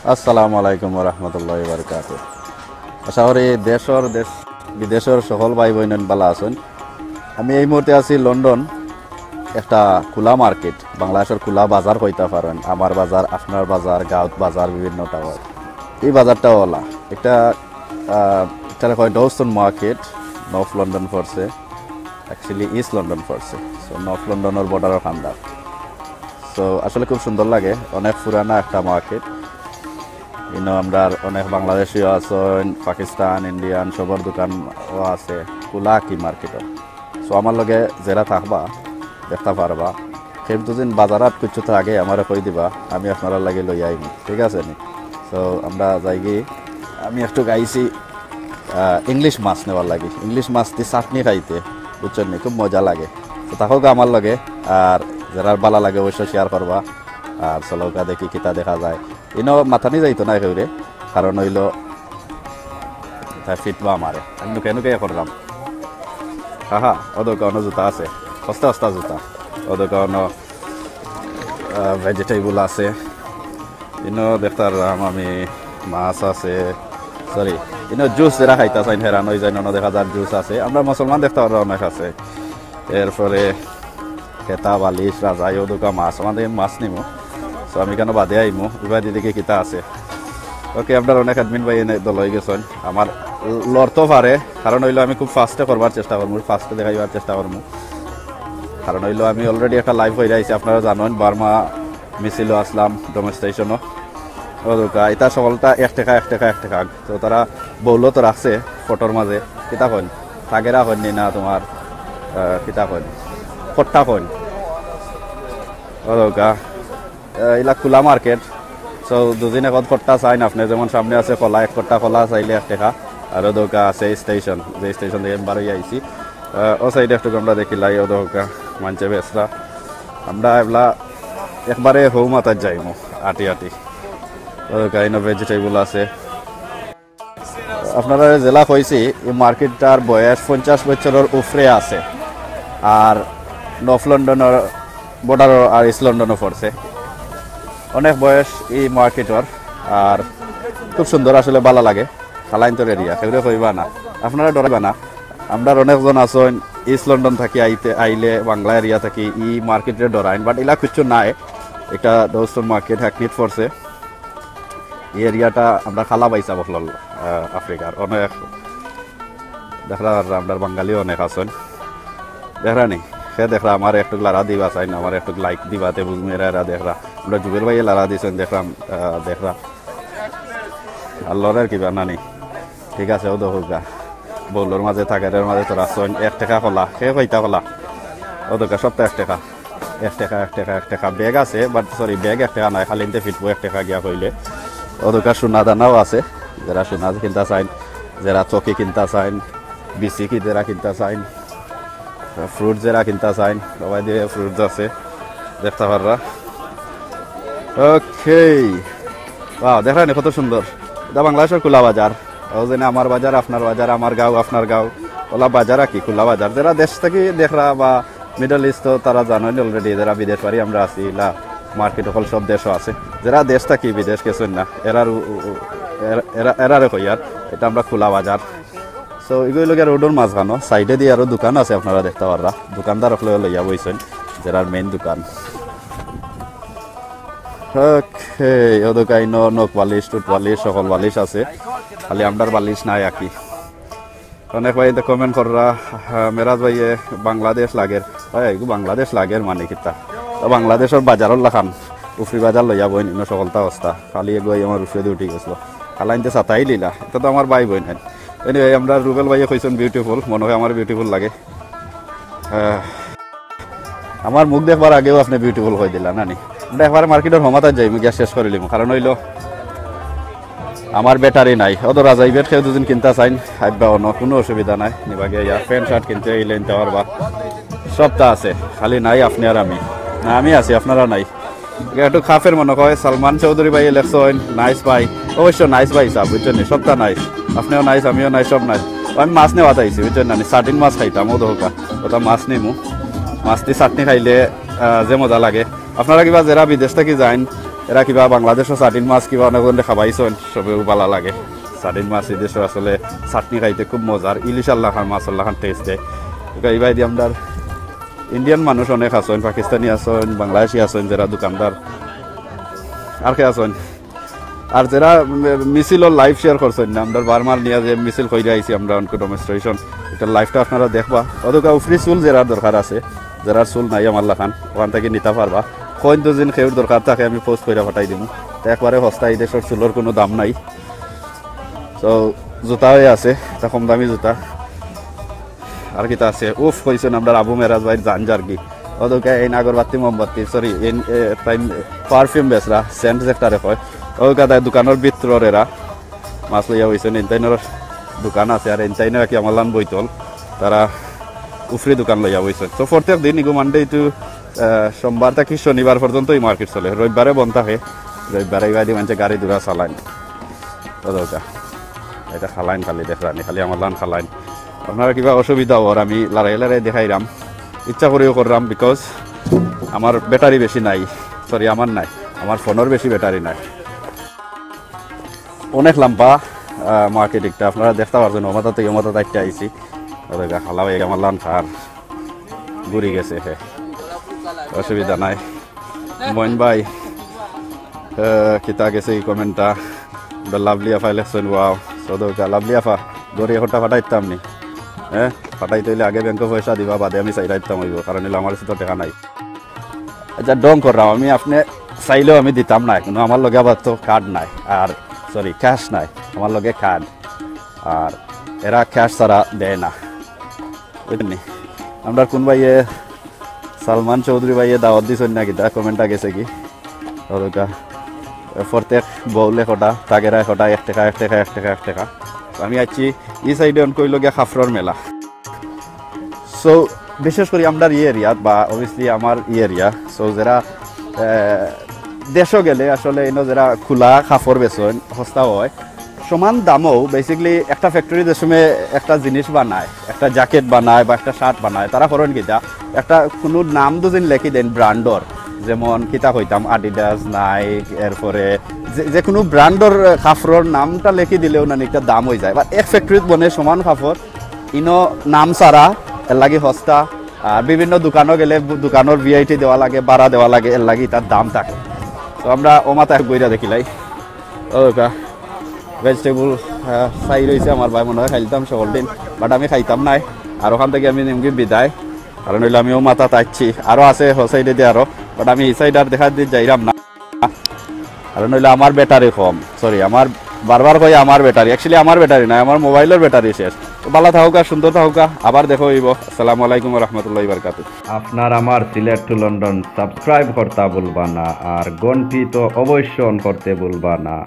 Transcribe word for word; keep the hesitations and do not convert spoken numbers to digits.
আসসালামু আলাইকুম ওয়া রাহমাতুল্লাহি ওয়া বারাকাতুহু। আশা করি দেশর, দেশ বিদেশর সকল ভাই বইন বালা আছইন। আমি এই মুহূর্তে আছি লন্ডন, একটা খোলা মার্কেট, বাংলাদেশর খোলা বাজার কইতা পারেন, আমার বাজার, আপনার বাজার, গাউত বাজার, বিভিন্ন টাউন। এই বাজারটা ওলা একটা, আহ, এটারে কয় ডাউসন মার্কেট, নর্থ লন্ডন পড়ছে, অ্যাকচুয়ালি ইস্ট লন্ডন পড়ছে। সো নর্থ লন্ডনর বর্ডারর কান্দাত। সো আসলে খুব সুন্দর লাগে, অনেক পুরানা একটা মার্কেট। ইনো আমরার অনেক বাংলাদেশিও আছইন, পাকিস্তান, ইন্ডিয়ান, সবর দোকানও আছে, খোলা কি মার্কেটও। সো আমার লগে যেরা থাকবা, দেখতা পারবা। কেউ যদি বাজারাত কিছু থাকে, আমারে কই দিবা, আমি আপনারার লাগি লই আইমু, ঠিক আছে নি? সো আমরা যাইগি, আমি একটু গাইছি, আহ, ইংলিশ মাছ নেওয়ার লাগি, ইংলিশ মাছ দি চাটনি খাইতে, বুঝছেন নি, খুব মজা লাগে। তো থাকউক্কা আমার লগে, আর যেরার বালা লাগে অবশ্য শেয়ার করবা। আর চলউক্কা দেখি কিতা দেখা যায়। ইনো মাতানি যাইতো না কেউরে, কারণ অইলো তাই ফিটবা আমারে, আমি নুকে নুকে করলাম। হা হা, অউ দেখউক্কা অনো জুতা আছে, সস্তা সস্তা জুতা। অউ দেখউক্কা অনো ভেজিটেবল আছে। ইনো দেখতাম আমি মাছ আছে, সরি, ইনো জুস যেরা খাইতা চাইন হেরান অই যাইন, অনো দেখা যার জুস আছে। আমরা মুসলমান দেখতা পাররা অনেক আছে। এরপরে খেতা বালিশ রাজা, অউ দেখউক্কা মাছ, আমাদের মাছ নিমু। তো আমি কেন বাদে আইমু, ইবাদি দেখি কিতা আছে। ওকে, আপনার অনেক অ্যাডমিন ভাই এনে দল হয়ে গেছেন। আমার লড়তো পারে, কারণ অইলো আমি খুব ফাস্টে করবার চেষ্টা করমু, ফাস্টে দেখাইবার চেষ্টা করমু। কারণ অইলো আমি অলরেডি একটা লাইভ কইরা আইছি, আপনারা জানেন, বার্মা মিছিলও আসলাম, ডেমনস্ট্রেশনও। অউ দেখউক্কা, ইতা সকলটা এক টেকা, এক টেকা, এক টেকা। তো তারা বউলো তো রাখছে ফটোর মাঝে, কিতা কইন, তাগেরা কইন নি না তোমার, আহ, কিতা কইন, কট্টা কইন। অউ দেখউক্কা, আহ, ইলা খোলা মার্কেট। সো দুদিন এখন কট্টা চাইন আপনি, যেমন সামনে আছে কলা, এক কট্টা কলা চাইলে এক টেকা। আর অউ দেখউক্কা আছে স্টেশন, যে স্টেশন থাকি আমি বারই আইছি। আহ, অউ সাইডে একটু আমরা দেখিলাই, অউ দেখউক্কা মানষে বেচরা। আমরা এবলা একবারে হউ মাথাত যাইমু আটি আটি। অউ দেখউক্কা ইনো ভেজিটেবল আছে। আপনারা যেলা কইছি, এই মার্কেটটার বয়স পঞ্চাশ বছরর উপরে আছে। আর নর্থ লন্ডনর বর্ডারও আর ইস্ট লন্ডনও পড়ছে। অনেক বয়স এই মার্কেটর। আর খুব সুন্দর, আসলে বালা লাগে। খালাইন্তর এরিয়া, কেউরে কইবা না, আপনারা ডরাইবা না। আমরার অনেকজন আছইন ইস্ট লন্ডন থাকি আইতে, আইলে বাংলা এরিয়া থাকি এই মার্কেটরে ডরাইন, বাট ইলা কিচ্ছু নাই। এটা ডাউসন মার্কেট, হ্যাকনিত পড়ছে। এই এরিয়াটা আমরা খালা পাইছা বকলল, আহ, আফ্রিকার অনেক দেখরা, আর আমরার বাঙালিও অনেক আছইন। দেখরা নি, সে দেখরা, আমার একটু লারা দিবা চাইন, আমার একটু লাইক দিবা, তে বুঝমু এরা, এরা দেখরা। আমরা জুবেল ভাইয়ে লারা দিছইন, দেখরা, আহ, দেখরা। আর লড়ের কিবা নানি, ঠিক আছে, অউ দেখউক্কা। বউলোর মাঝে, তাগেরার মাঝে তো রাখছইন, এক টেকা কলা, সে কইতা কলা। অউ দেখউক্কা, সবটা এক টেকা। এক টেকা, এক টেকা, এক টেকা। ব্যাগ আছে, বাট সরি, ব্যাগ এক টেকা নায়, খালি ইনতে ফিটবো এক টেকা গিয়া কইলে। অউ দেখউক্কা সোনা দানাও আছে, যেরা সোনা কিনতা চাইন, যেরা চকি কিনতা চাইন, বিসি কি যেরা কিনতা চাইন, ফ্রুট যেরা কিনতা চাইন, সবাই দিয়ে ফ্রুটস আছে, দেখতা পাররা। ওকে, ওয়াও, দেখরা নি কত সুন্দর। এটা বাংলাদেশর খোলা বাজার। অউ যেন আমার বাজার, আপনার বাজার, আমার গাঁও, আপনার গাঁও। অলা বাজার আর কি, খোলা বাজার। যেরা দেশ থাকি দেখরা বা মিডল ইস্ট, তো তারা জানইন অলরেডি, যেরা বিদেশ বাড়ি আমরা আছি, ইলা মার্কেট অকল সব দেশও আছে। যেরা দেশ থাকি বিদেশ গেছইন না, এরার উ-, উ-, উ-, এরা, এরা, এরারে কইয়ার, এটা আমরা খোলা বাজার। সো ইগু অইলো গিয়া রোডর মাঝখানো, সাইডে দি আরো দোকান আছে, আপনারা দেখতা পাররা। দোকানদার অকলে লইয়া বইছইন, যেরার মেইন দোকান। ওকে, অউ দেখউক্কা ইনো নখ বালিশ, টুট বালিশ, সকল বালিশ আছে, খালি আমরার বালিশ নাই আর কি। অনেক ভাই তো কমেন্ট কররা, আহ, মেরাজ ভাইয়ে বাংলাদেশ লাগের। ভাই, ইগু বাংলাদেশ লাগের মানে কিতা? তো বাংলাদেশর বাজারর লাখান, উফরি বাজার লইয়া বইন, ইনো সকলতা অবস্থা। খালি এগু ভাই আমার উফরেদি উঠি গেছলো। খালাইন্তে সাতাই লিলা, এটা তো আমার ভাই বইন। এনিওয়ে, আমরা রুবেল ভাইয়ে কইছইন বিউটিফুল, মনে হয় আমার বিউটিফুল লাগে। আহ, আমার মুখ দেখবার আগেও আপনি বিউটিফুল কই দিলা, না নি? আমরা একবারে মার্কেটর হমাতাত যাইমু, গিয়া শেষ করিলিমু। কারণ অইলো, আমার ব্যাটারি নাই। অত রাজাই বেট কেউ দুদিন কিনতা চাইন, আইবা অনো, কুনু অসুবিধা নাই। নিবা গিয়া ইয়ার প্যান্ট শার্ট কিনতে অইলে নিতা পারবা। সবতা আছে, খালি নাই আপনি আর আমি। না, আমি আছি, আপনারা নাই। ইটা একটু খাফের মনে হয়, সালমান চৌধুরী ভাইয়ে লেখছইন, নাইস ভাই। অবশ্য নাইস ভাই সাব, বুঝছইন নি? সবতা নাইস। আপনিও নাইস, আমিও নাইস, সব নাইস। আমি মাছ নেওয়াত আইছি, বুঝছইন না নি? সার্ডিন মাছ খাইতাম, অউ দেখউক্কা। অতা মাছ নিমু। মাছ দি চাটনি খাইলে, আহ, যে মজা লাগে। আপনারা কিবা যেরা বিদেশ থাকি যাইন, এরা কিবা বাংলাদেশো সার্ডিন মাছ কিবা অনেক জনে খাবাইছইন, সবেউ ভালা লাগে। সার্ডিন মাছ এই দেশো আসলে চাটনি খাইতে খুব মজার, ইলিশর লাখান, মাছর লাখান টেস্ট দেয়। তো ইবায়দি আমরার ইন্ডিয়ান মানুষ অনেক আছইন, পাকিস্তানি আছইন, বাংলাদেশি আছইন, যেরা দোকানদার আর কে আছইন, আর যেরা, উম, মিছিলর লাইভ শেয়ার করছইন না, আমরার বার্মার নিয়া যে মিছিল কইরা আইছি আমরা, অনকু ডেমনস্ট্রেশন, ইটার লাইভটা আপনারা দেখবা। অদুকা উফরি চুল যেরার দরকার আছে, যেরার চুল নাই আমার লাখান, অখান থাকি নিতা পারবা। কইন দুইজন কেউর দরকার থাকে, আমি পোস্ট কইরা পাঠাই দিমু। তো একবারে হস্তা, এই দেশর চুলর কুনু দাম নাই। তো জুতা অউ আছে, ইটা কম দামি জুতা। আর কিতা আছে? উফ, কইছইন আমরার আবু মেরাজ ভাইর জান জার্গি। অদুকা এইন আগরবাতি, মোমবাতি, সরি, এইন, এ, তাইন পারফিউম বেচরা, সেন্ট যেটারে কয়। অদুকা তাইন দোকানর ভিতরর এরা মাছ লইয়া বইছইন, ইনতাইনর দোকান আছে, আর ইনতাইনর কি আমার লাখান বইতল, তারা উফরি দোকান লইয়া বইছইন। তো প্রত্যেক দিন ইগু Monday to, আহ, সোমবার থাকি শনিবার পর্যন্ত এই মার্কেট চলে, রবিবারে বন্ধ থাকে, রবিবারে ইবায়দি মানষে গাড়ি দুরা চালাইন। তো দরকার। ইটা খালাইন খালি দেখরানি, খালি আমার লাখান খালাইন। আপনারা কিবা অসুবিধা অর, আমি লড়াই লড়াই দেখাইরাম। ইচ্ছা করিও কররাম, because আমার ব্যাটারি বেশি নাই। সরি, আমার নাই, আমার ফোনর বেশি ব্যাটারি নাই। অনেক লম্বা, আহ, মার্কেট একটা, আপনারা দেখতা পারছইন, অমাতা থাকি অমাতা থাকি আইছি। আর দেখা খালা ভাই আমার লাখান খার ঘুরি গেছে হে, অসুবিধা নাই। মইন ভাই, আহ, কিতা গেছে এই কমেন্টটা? লাভলি আফা ইলেকশন, ওয়াও। সদকা লাভলি আফা, দরি একটা ফাটাইতাম নি? হ্যাঁ, ফাটাইতে অইলে আগে ব্যাংকো পয়সা দিবা, বাদে আমি চাইরাইতাম অইবো, কারণ অইলো আমার কাছে তো টেকা নাই। আচ্ছা, ঢং কররাম আমি, আপনে চাইলেও আমি দিতাম না, কিন্তু আমার লগে আবার তো কার্ড নাই, আর সরি, ক্যাশ নাই, আমার লগে কার্ড, আর এরা ক্যাশ ছাড়া দেয় না, বুঝছইন নি? আমরার কুন ভাইয়ে, সালমান চৌধুরী ভাইয়ে দাওয়াত দিছইন না কিতা, কমেন্টটা গেছে কি? অদকা, প্রত্যেক বাউলে কটা, তাগেরা কটা, এক টেকা, এক টেকা, এক টেকা, এক টেকা। তো আমি আইছি ই সাইডে, অনকু অইলো গিয়া কাফড়র মেলা। So, বিশেষ করি আমরার ই এরিয়াত বা obviously আমার ই এরিয়া, so যেরা, আহ, দেশো গেলে আসলে ইনো যেরা খুলা কাফড় বেচইন, হস্তা অয়, সমান দামও basically একটা ফ্যাক্টরি যে সময় একটা জিনিস বানায়, একটা জ্যাকেট বানায় বা একটা শার্ট বানায়, তারা করইন কিতা, একটা কুনু নাম দুইদিন লেখি দেইন ব্র্যান্ডর, যেমন কিতা কইতাম, Adidas, Nike, এরপরে যে, যে কুনু ব্র্যান্ডর কাফড়র নামটা লেখি দিলেও না একটা দাম অই যায়। বা এক ফ্যাক্টরিত বনে সমান কাফড়, ইনো নাম ছাড়া, এর লাগি হস্তা, আর বিভিন্ন দোকানো গেলে বু-, দোকানর ভিআইটি দেওয়া লাগে, ভাড়া দেওয়া লাগে, এর লাগি ইতার দাম থাকে। তো আমরা অমাতা ঘুরিয়া দেখিলাই। অদকা, ভেজিটেবল, আহ, চাই রইছে আমার ভাই, মনে অয় খাইলতাম সকল দিন, but আমি খাইতাম নায়। আর অখান থাকি আমি নিমগি বিদায়, কারণ অইলো আমি অমাতা থাকছি, আরো আছে হ সাইডেদি আরো, but আমি ই সাইড আর দেখাত দি যাইরাম না। কারণ অইলো আমার ব্যাটারি কম, সরি, আমার বারবার কই আমার ব্যাটারি, actually আমার ব্যাটারি নায়, আমার মোবাইলর ব্যাটারি শেষ। তো ভালা থাকউক্কা, সুন্দর থাকউক্কা, আবার দেখা অইবো। আসসালামু আলাইকুম ওয়া রাহমাতুল্লাহি ওয়া বারাকাতুহু। আপনার আমার সিলেট to লন্ডন subscribe করতা ভুলবা না, আর ঘন্টি তো অবশ্য on করতে ভুলবা না।